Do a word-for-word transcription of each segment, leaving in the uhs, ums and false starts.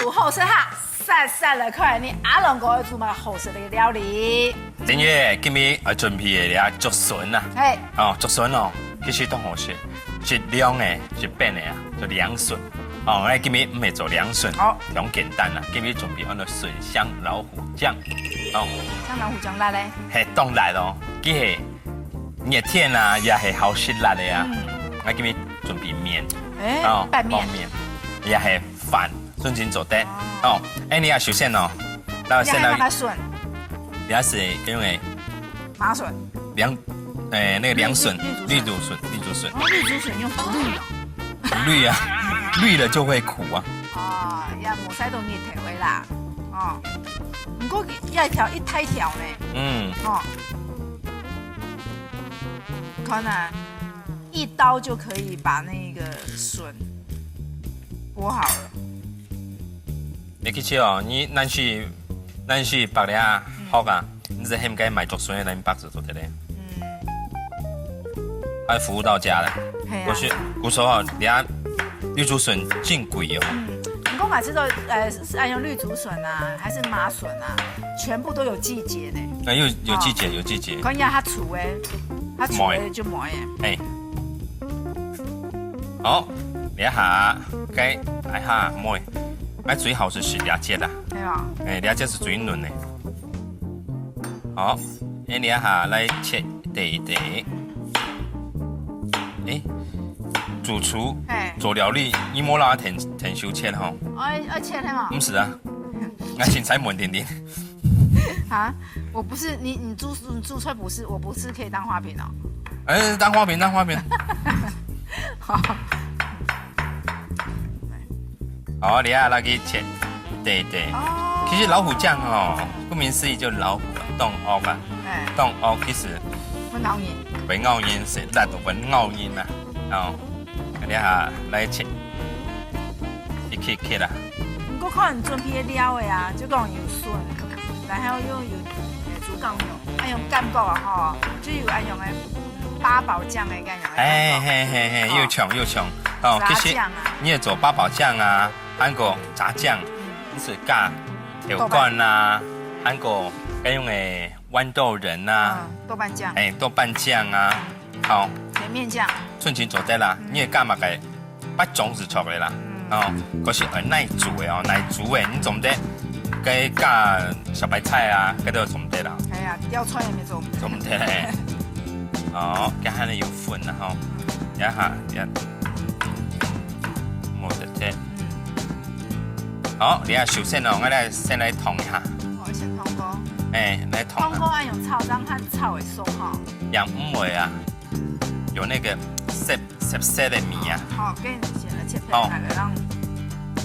有好食哈，煞煞來看你阿龍哥愛煮麼个好食个料理。正月今日愛準備个這竹筍啊，嘿，哦，竹筍哦，其實當好食，一涼个，一冰个啊，就涼筍。哦，𠊎今日毋係做涼筍，好，當簡單啊，今日準備安到筍香老虎醬，哦，香老虎醬辣嘞，嘿，當辣哦，佢係熱天啊，也係好食辣个啊。嗯，𠊎今日準備麵，哎，哦，拌麵，拌麵，也係飯。 順情做得。哦，哎，你也首先哦，那先來，你還有那個筍，你也是因為麻筍，涼，哎，那個涼筍，綠，綠竹筍，綠竹筍，綠竹筍。哦，綠竹筍又不綠哦。不綠啊，綠了就會苦啊。哦，也無曬到日頭个啦，哦，不過也一條一大條呢，嗯，哦，看啊，一刀就可以把那個筍剝好了。 你去試哦，你若係，若係剝了啊，嗯，好啊，你就喊該賣竹筍个人剝就做得了。嗯，還服務到家了。嘿啊。故所，故所哦，你啊，綠竹筍真貴哦。嗯，你講買這個，呃，是愛用綠竹筍啊，還是麻筍啊？全部都有季節呢。那又有季節，哦，有季節。可以啊，佢出个，佢出个就無个。哎， 好，這下該，哎哈，妹，𠊎最好係食這節啦。係啊。哎，這節係最嫩个。好，哎，這下來切塊塊。哎，主廚，嘿，做料理，你莫摎𠊎𢯭，𢯭手切吼。哦，愛切係無？毋係啊，𠊎凊彩問定定。 啊，我不是，你，你煮，你煮菜不是，我不是可以當花瓶哦。哎，當花瓶，當花瓶。好。好，你啊，來去切，對，對。哦。其實老虎醬哦，顧名思義就老虎啊，當惡啊，哎，當惡其實會咬人，會咬人，係辣到會咬人啊，哦。 你下來切，一切切啦。毋過看你準備个料个啊，就講有筍，然後又有，有豬絞肉，愛用感覺啊吼，就有愛用个八寶醬个感覺。哎，嘿，嘿，嘿，哦，又像，又像。哦，其實炸醬啊，你也做八寶醬啊，還過炸醬，嗯，你係加豆乾啊，還過該用个豌豆仁啊，嗯，豆瓣醬，哎，豆瓣醬啊， 好。甜麵醬。順情做得啦，嗯，你愛加麼个，八種就著个啦。嗯。哦，可是愛耐煮个哦，耐煮个，你做毋得，該加小白菜啊，該都做毋得啦。哎呀，吊菜也沒做毋得。做毋得。哦，該還有粉啦吼，這下，這，無得忒。嗯。好，你啊，首先哦，𠊎來先來燙一下。哦，先燙過。哎，來燙啊。燙過愛用炒，這樣較炒會熟吼。也毋會啊。 有那個澀，澀澀个味啊。好，給你先來切片，哦，來讓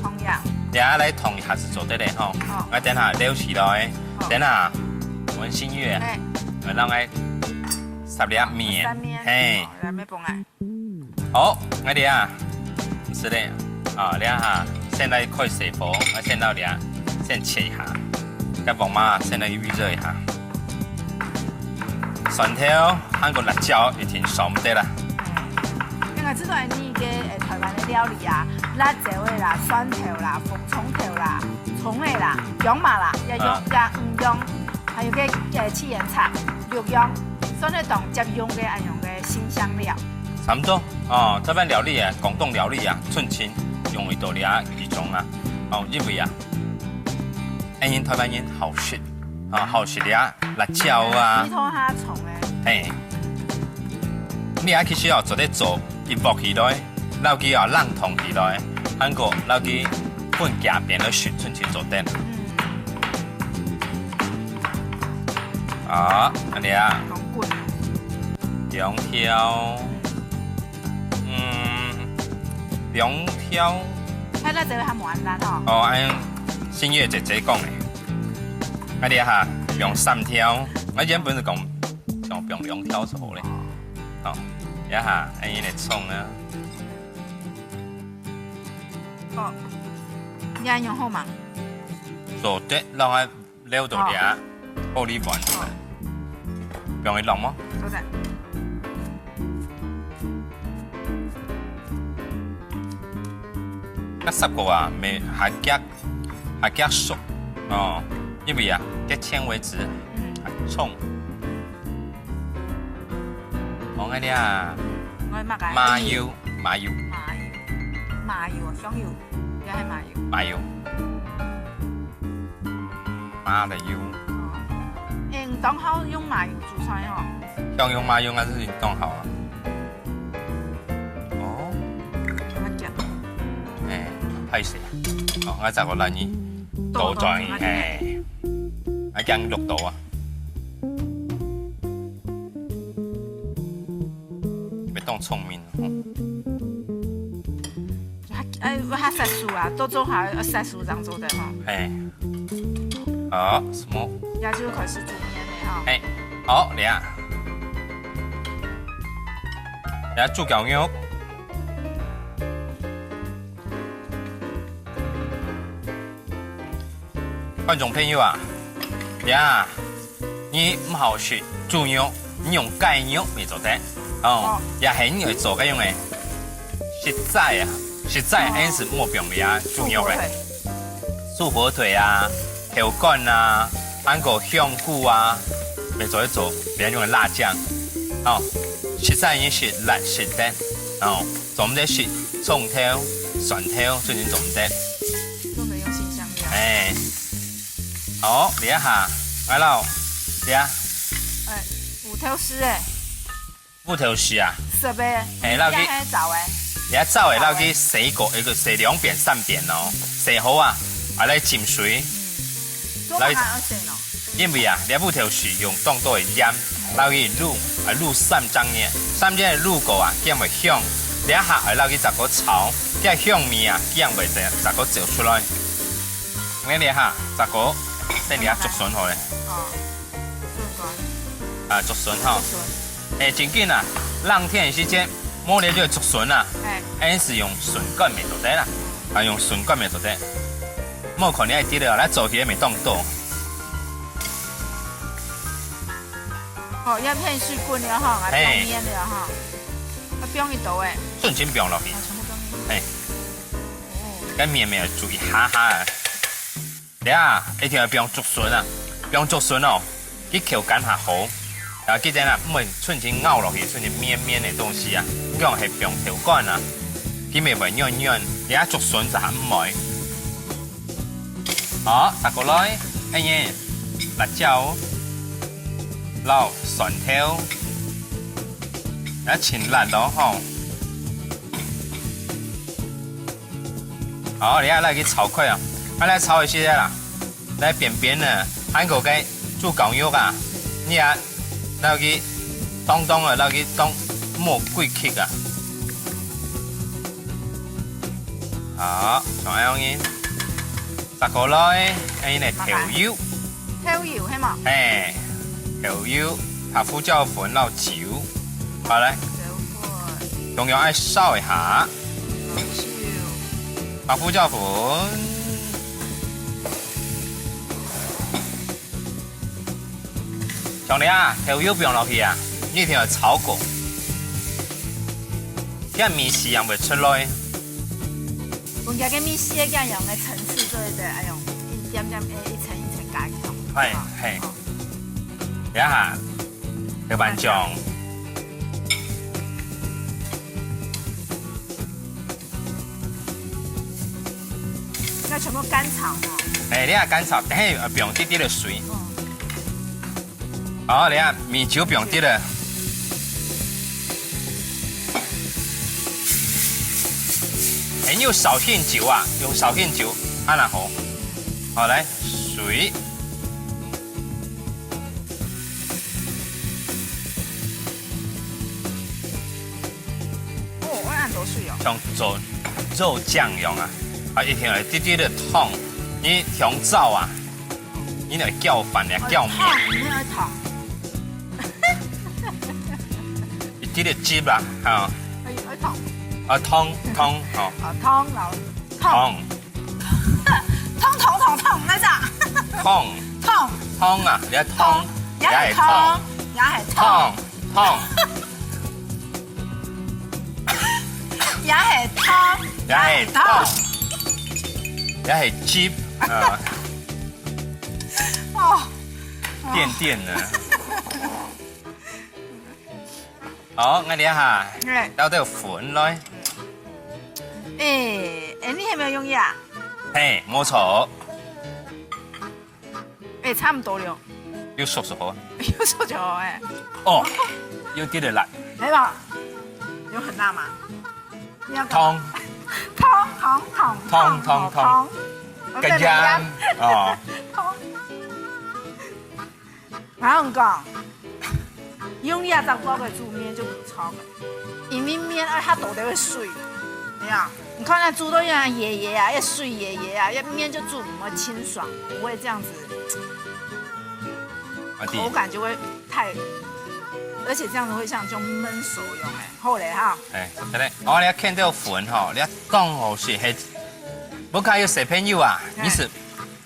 同樣。等下來燙一下就做得了吼。好。𠊎等下撈起來，好，等下，文心月，哎，來讓𠊎煠粒麵，煠麵，嘿。好，來，沒崩啊。好，𠊎等下，係的，啊，等下哈，先來開細火，啊，先到這，先切一下，該鑊嘛，先來預熱一下。 蒜頭，還過辣椒一定少毋得啦。嗯，因為這個係你个，呃，臺灣个料理啊，辣椒个啦、蒜頭啦、紅蔥頭啦、蔥个啦、薑嫲啦，也用，啊，也毋用，還有个，呃，七層塔、六樣，算係當常用个恁樣个辛香料。差毋多，哦，臺灣料理啊，廣東料理啊，盡盡用會到這幾種啊，哦，因為啊， 恁樣臺灣人好食，啊，好食个啊，辣椒啊。哎，味道較重欸。嘿。你啊，其實哦，做得做一鑊起來，摎佢哦，冷凍起來，還過摎佢分幾片來食，盡盡做得。嗯。啊，恁樣啊。當滾。兩條。嗯。 嗯，兩條。它辣椒還無恁辣吼。哦，恁樣新月姐姐講个。啊，你哈，用三條。我原本係講，想用兩條就好咧。好，這下，恁樣來創啊。哦，你恁樣好嘛？做得，讓它 撈到這，好。玻璃碗。好。放佢落無？做得。該十個啊，無閒夾，還較熟哦，因為啊，這纖維質嗯，還重。講个了啊，我愛麼个？麻油，麻油，麻油，麻油，香油，這係麻油。麻油，麻个油。哦，欸，你當好用麻油煮菜哦？想用麻油，還係當好啊。 哦，哎，歹勢，哦，𠊎再過來呢，倒轉去，哎，𠊎驚落到啊，會當聰明哦。哎，我還殺手啊，都做好要殺手這樣做的哈。哎，好，什麼？也就開始煮麵了哈。哎，好，你啊。 來，豬絞肉。觀眾朋友啊，呀，你毋好食豬肉，你用雞肉也做得。哦，也係你愛做該樣个，實在啊，實在，恁時莫放這豬肉个。 豬火腿啊，豆乾啊，還過香菇啊，來做一做，來用个辣醬。哦，實在你食辣食得，哦，做毋得食蔥頭、蒜頭，最近做毋得。不能用辛香料。哎，好，這下，來咯，這下。哎，烏豆絲哎。 烏豆絲啊。熟个，嘿，摎佢，這係燥个。這燥个，燥个。摎佢洗過，一個洗兩遍、三遍哦，洗好啊，啊來浸水。嗯。做麼个愛洗呢？因為啊，這烏豆絲用當多个鹽，摎佢滷，啊滷三隻月，三隻月滷過啊，佢會香。這下愛摎佢再過炒，這香味啊，佢會再，再過走出來。𠊎這下，再過，等你啊，竹筍好咧。哦，筍乾。啊，竹筍吼。竹筍。 哎，真緊啊，冷天个時節，無咧就竹筍啊，哎。恁時用筍乾也做得啦，啊，用筍乾也做得。莫看你愛滴了，來做起來也當多。哦，要片水滾了哈，啊，哎。放麵了哈，啊，放一兜哎。順便放落去。啊，全部放進去。哎。哦。該麵也要煮一下下啊。等下，一定要放竹筍啊，放竹筍哦。 佢口感較好。啊，記得啦，毋好純淨咬落去，純淨綿綿个東西啊。你講係放豆乾啊，佢乜會軟軟，你啊竹筍就還毋會。好，再過來，哎呀，辣椒，摎蒜頭，啊，盡辣咯吼。 好，你看，來去炒開啊，啊，來炒一下啦，來邊邊呢，還過該豬絞肉啊，你啊，來去當當啊，來去當莫幾刻啊。好，像恁樣呢，再過來，哎，呢，豆油。 豆油係無？嘿，豆油、白胡椒粉摎酒，好來，豆粉。同樣愛燒一下，燒酒。白胡椒粉。像你啊，豆油放落去啊，你一定要炒過，該味緒正會出來。 分佢个味緒个恁樣个層次做得，哎喲，一點點，哎，一層一層加一層。嘿，嘿。哦。這下，豆瓣醬。該全部乾炒哦。哎，你愛乾炒，等下，呃，放滴滴个水。哦。 好，你看，米酒放滴了。哎，用紹興酒啊，用紹興酒，恁樣好。好，來，水。哦，愛恁多水哦。像做肉醬樣啊，啊，一定要滴滴个湯，你香燥啊， 你來攪飯呀，攪麵。哦，湯，你愛湯。一滴个汁啦，吼。愛，愛湯。啊，湯，湯，吼。哦，湯，然後湯。湯。湯，湯，湯，湯，來着。湯。湯。湯啊，你愛湯，湯，也係湯，也係湯，湯。湯，湯。也係湯，也係湯。也係汁。啊，哦，垫垫呢。好，𠊎這下，哎。倒兜粉來。哎，哎，你還沒有用力啊？嘿，無錯。哎，差不多了。又熟熟好。又熟熟好，哎。哦，有點點辣。還有嗎？有很辣嗎？你要幹嘛？燙。燙，燙，燙，燙，燙，燙，燙，燙。燙。我跟你一樣。哦。燙。 𠊎同你講，用這隻鑊仔煮麵就毋錯个，因為麵愛較多个水，對啊。你看那煮到這樣野野啊，也水野野啊，這麵就煮毋會清爽，不會這樣子，啊，對。口感就會太，而且這樣子會像就燜熟一樣哎。好嘞哈。哎，好嘞，哦，你看到粉吼，你看當好食，嘿，不過有小朋友啊，哎。你係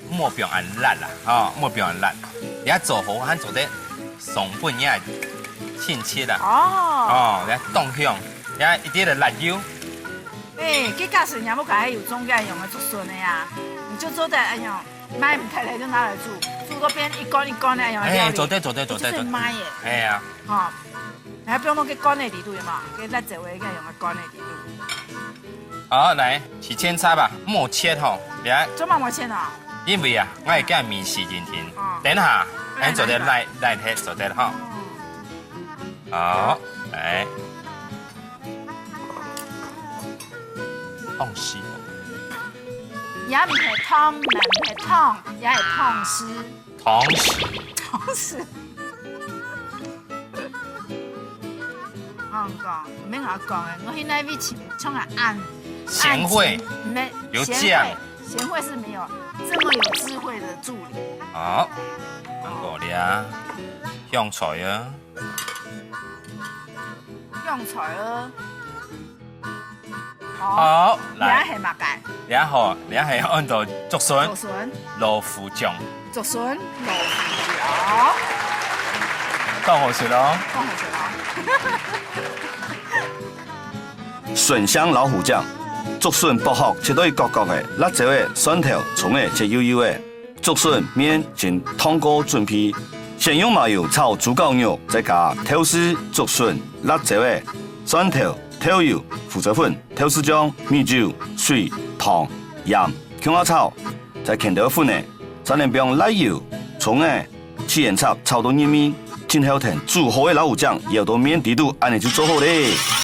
莫放恁辣啦，吼，莫放恁辣。這做好還做得送分若親戚啦。哦。哦，這當香，這一滴个辣油。哎，這假使若屋下有種這樣个竹筍个呀，你就做得哎呀，賣毋忒个就拿來煮，煮到變一罐一罐个哎呀，哎，料理。做得，做得，做得，就是賣个。哎呀。吼，還不用弄个罐仔裡肚有無？个辣椒个用个罐仔裡肚。 好，來，去扦菜吧，莫切吼，來。做麼个莫切啊？因為啊，𠊎愛加味緒定定。哦。等下，哦，恁做得來，來忒做得吼。哦。好，來。燙死。也毋係燙，也毋係燙，也係燙死。燙死。燙死。 我同你講，毋免𠊎講个，𠊎去該位尋，像𠊎恁，鹹味，恁鹹，毋係，有醬。鹹味，鹹味是沒有，這麼有智慧的助理。好，還過了，香菜啊。香菜啊。 好，來。這係麼个？這好，這係安到竹筍，竹筍。老虎醬。竹筍，老虎醬。當好食咯。當好食咯。筍香老虎醬，竹筍剝殼切到一角角个，辣椒个、蒜頭、蔥个切幼幼个。 竹筍麵先燙過準備，先用麻油炒豬絞肉，再加豆豉、竹筍、辣椒仔、蒜頭、豆油、胡椒粉、豆豉醬、米酒、水、糖、鹽，共下炒，再牽兜粉仔，再淋放辣油、蔥仔、七層塔炒到入味，盡後添煮好个老虎醬舀到麵底肚，恁仔就做好咧。